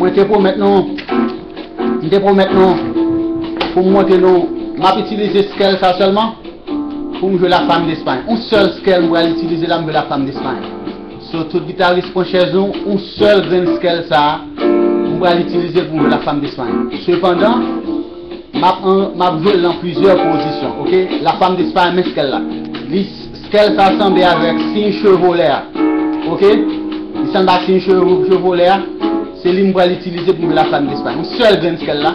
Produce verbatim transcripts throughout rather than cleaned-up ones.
Mwen te pwomèt nou, m te pwomèt nou pou m montre nou, m ap itilize scale sa sèlman pou m jwe La Femme d'Espagne. Yon sèl scale m pral itilize la, m jwe La Femme d'Espagne. So, tout gitaris pran chèz nou, yon sèl grenn scale sa a, m pral itilize pou m jwe La Femme d'Espagne. Sepandan, m ap, an, m ap jwe l nan plizyè pozisyon, oke? La Femme d'Espagne, men scale la. Li, scale sa sanble avèk siy chevolè a, oke? Li sanble ak siy chevo-, chevolè a. Se li m pral itilize pou m jwe La Femme d'Espagne. Yon sèl grenn scale la.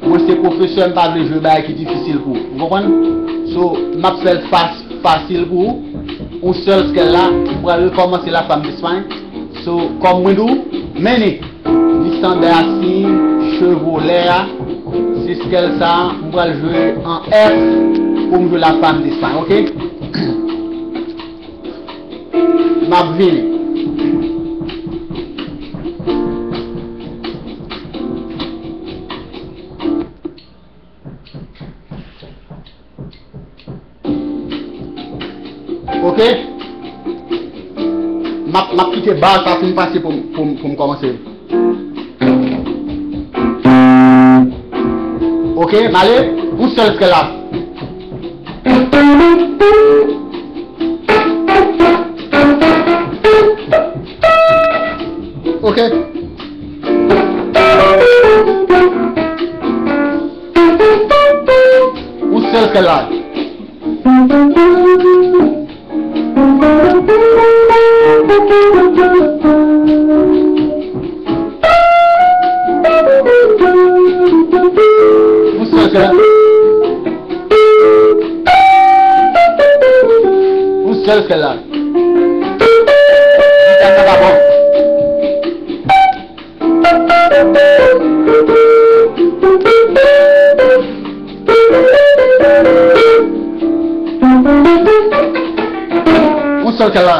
Mwen se pwofesè, m pa vle jwe bagay ki difisil pou ou. Ou konprann? So, m ap fè l fas-, fasil pou ou. Yon sèl scale la, m pral rekòmanse La Femme d'Espagne. So, kòm mwen di w, men li. Li sanble a siy chevolè a. Se scale sa a, m pral jwe an F pou m jwe La Femme d'Espagne, oke? M ap vini. Oke? M ap, m ap kite baz sa fin pase pou, pou, pou m kòmanse. Oke, m ale. Yon sèl scale la. Oke. Yon sèl scale la. Yon sèl scale la. Yon sèl scale la. Gita sa pa bon. Yon sèl scale la.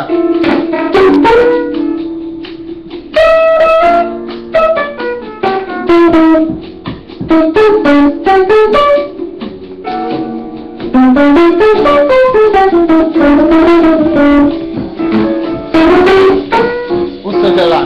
Yon sèl scale la.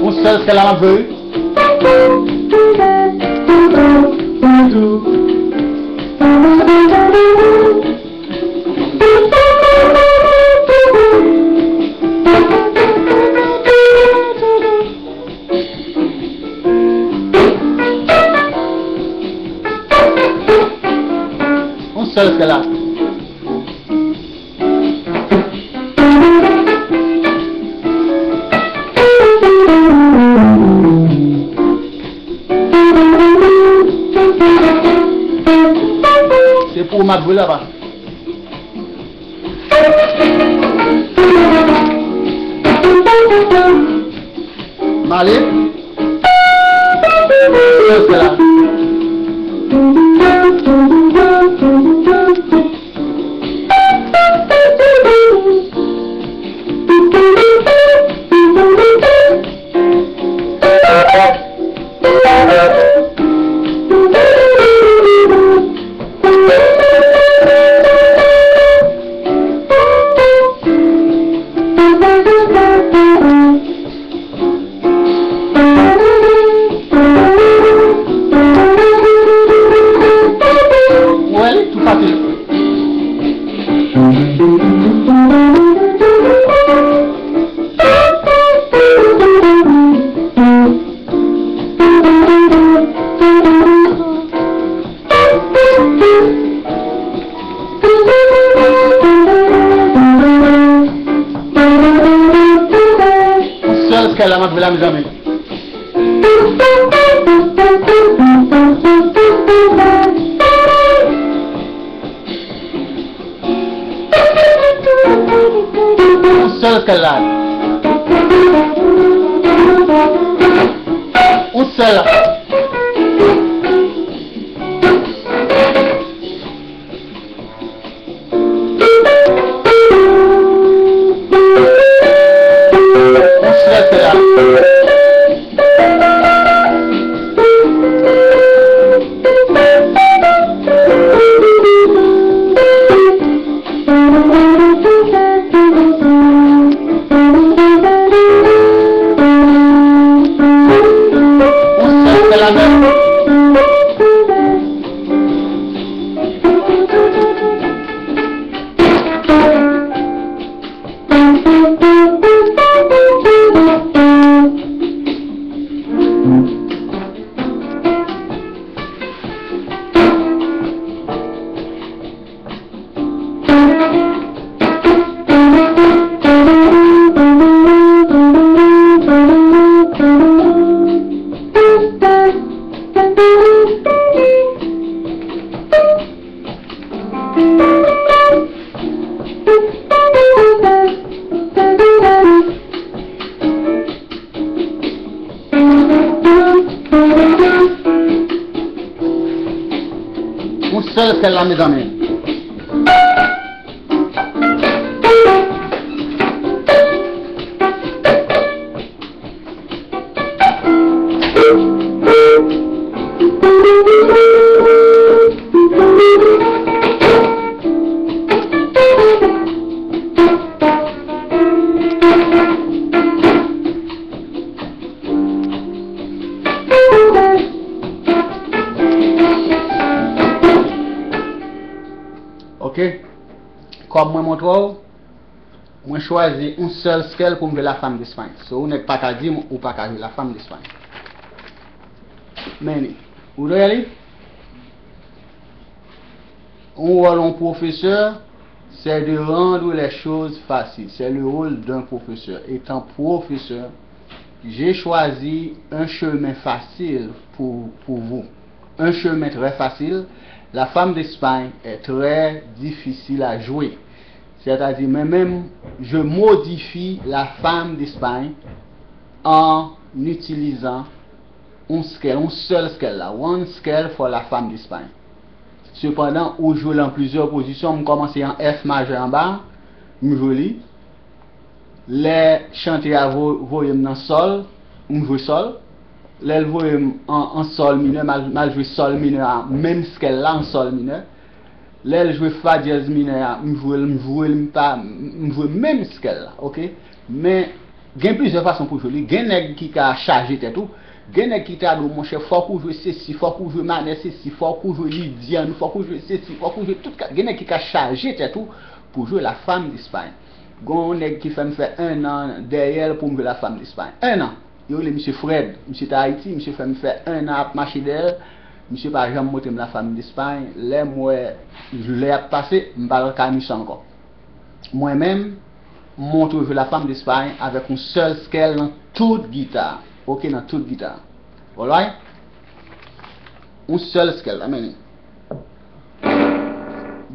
Yon sèl scale la m ap jwe, wi. Yon sèl scale la. Se pou w m ap jwe la, pa. M ale. Sèl scale la. Kè la m ap jwe la, mezanmi. Yon sèl kè la. Yon sèl. Yon sèl kè la. Yon sèl kè la menm. Yon sèl kè la, mezanmi. Ok. Kòm mwen montre w, mwen chwazi yon sèl scale pou m jwe la femme d'Espagne. So, yon nèg pa ka di m ou pa ka jwe la femme d'Espagne. Men li. Ou wè li? Un rôle en professeur, c'est de rendre les choses faciles. C'est le rôle d'un professeur. Étant professeur, j'ai choisi un chemin facile pour, pour vous. Un chemin très facile. La femme d'Espagne est très difficile à jouer. C'est-à-dire, moi-même, je modifie la femme d'Espagne en utilisant un scale, un seul scale là, one scale for la femme d'Espagne. Sepandan, ou jwe l an plizyè pozisyon, m kòmanse an F majè anba, m jwe li. Lè chante a vo-, voye m nan sòl, m jwe sòl. Lè l voye m an, an sòl minè, m al, m al jwe sòl minè a, menm scale la, an sòl minè. Lè l jwe fa dyèz minè a, m jwe l, m jwe l, m pa, m jwe menm scale la, ok? Men, gen plizyè fason pou jwe li. Gen nèg ki ka chaje tèt ou. Gen nèg ki ta di w, monchè, fòk ou jwe sesi, fòk ou jwe manè sesi, fòk ou jwe lidyan, fòk ou jwe sesi, fòk ou jwe tout ka-, gen nèg ki ka chaje tèt ou pou jwe la femme d'Espagne. Gen yon nèg ki fè m fè en an dèyè l pou m jwe la femme d'Espagne. En an! Yo rele misye Fred. Misye t Ayiti, misye fè m fè en an ap mache dèyè l. Misye pa janm montre m la femme d'Espagne. Lè m wè lè ap pase, m pa t ka misye ankò. Mwen menm, m montre w jwe la femme d'Espagne avèk yon sèl scale nan tout gita. Ok, nan tout gita. Alright? Yon sèl scale, la men li.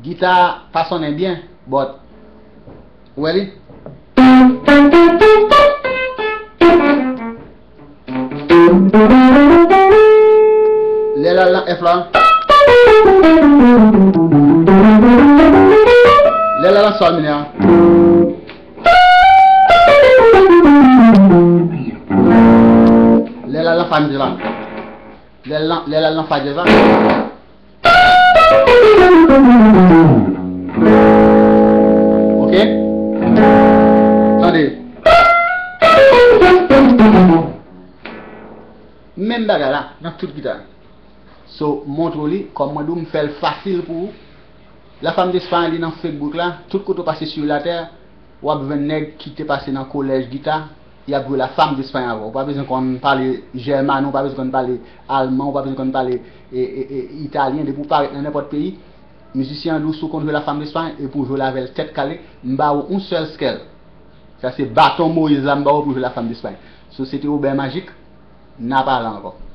Gita pa sonnen byen, but, ou wè li? Lè l al nan F la. Lè l al nan sòl minè a. Lè l al nan fa minè la. Lè l al nan, lè l al nan fa dyèz la. Ok? Tande. Menm bagay la, nan tout gita. So, montre w li, kòm mwen di w, m fè l fasil pou ou. La femme d'Espagne li nan Facebook la, tout kote w pase sou latè, w ap jwenn nèg ki te pase nan kolèj gita, y ap jwe la femme d'Espagne avè w. Ou pa bezwen konn pale jèman, ou pa bezwen konn pale alman, ou pa bezwen konn pale, e, e, e, italyen. Depi w parèt nan nenpòt peyi, mizisyen an di w si w konn jwe la femme d'Espagne, epi w jwe l avè l tèt kale, m ba ou yon sèl scale. Sa se baton Moyiz la m ba ou pou jwe la femme d'Espagne. Sosyete Obè Majik, n a pale ankò.